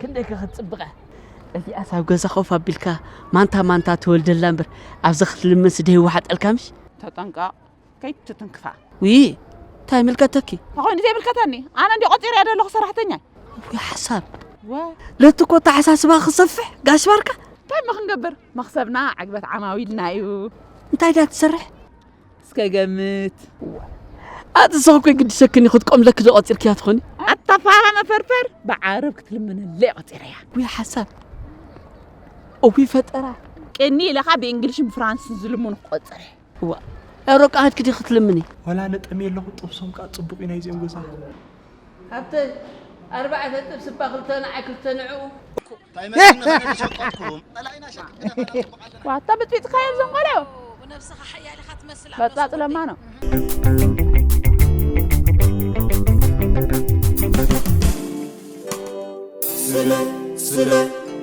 ክንደይ ከ ክትጽብቐ? እዚኣስ ኣብ ገዛ ኮፍ ኣቢልካ ማንታ ማንታ ትወልደላ እምበር፣ ኣብዚ ክትልምንስ ደይ ይወሓጠልካ ምሽ? ተጠንቀቕ፣ ከይትትንክፋ። ውይ፣ እንታይ ይምልከተኪ? እንታይ ኮይኑ ዘይምልከተኒ? ኣነ እንዲ ቆጺረያ ዘለኹ ሰራሕተኛ። ውይ፣ ሓሳብ። ወ- ለቲ እኮ ኣተሓሳስባ ክሰፍሕ፣ ጋሽ ባርካ። እንታይ እሞ ክንገብር? መኽሰብና ዕግበት ዓማዊልና እዩ። እንታይ ድያ ትሰርሕ? እስከ ገምት። ኣቲ ሰው እኮ ግድሰክኒ ክትቆም ለክ ዶ ቆጺርክያ ትኾኒ? ኣታ ፋራ መፈርፈር፣ ብዓረብ ክትልምነለይ ቆጺረያ። ውይ፣ ሓሳብ። እውይ፣ ፈጠራ። ቅኒ ኢለኻ ብእንግሊሽን ብፍራንስን ዝልምኑ ቆጽረ። እዋ፣ ኤውሮጳ ከድኪ ዲኺ ክትልምኒ? ወላ ነጠሚ ኣለኹ፣ ጥብሶም ከኣ ጽቡቕ እዩ ናይዚኦም ገዛ። ሃብተይ፣ ኣርባዕተ ጥብሲ እባ ክልተ ንዓይ ክልተ ንዕኡ። እንታይ መስል ንኽእል ሸቀጥኩም? ጠላይና ሸቀጥና ጽቡቕ ኣለና። ዋታ ብጥቢጥካዮም እዞም ቆልዑ። ብነብስኻ ሓያል ኢኻ ትመስል ኣሎ በጻጽ ለማ ሰብኣይ። ነው። ስለ ስለ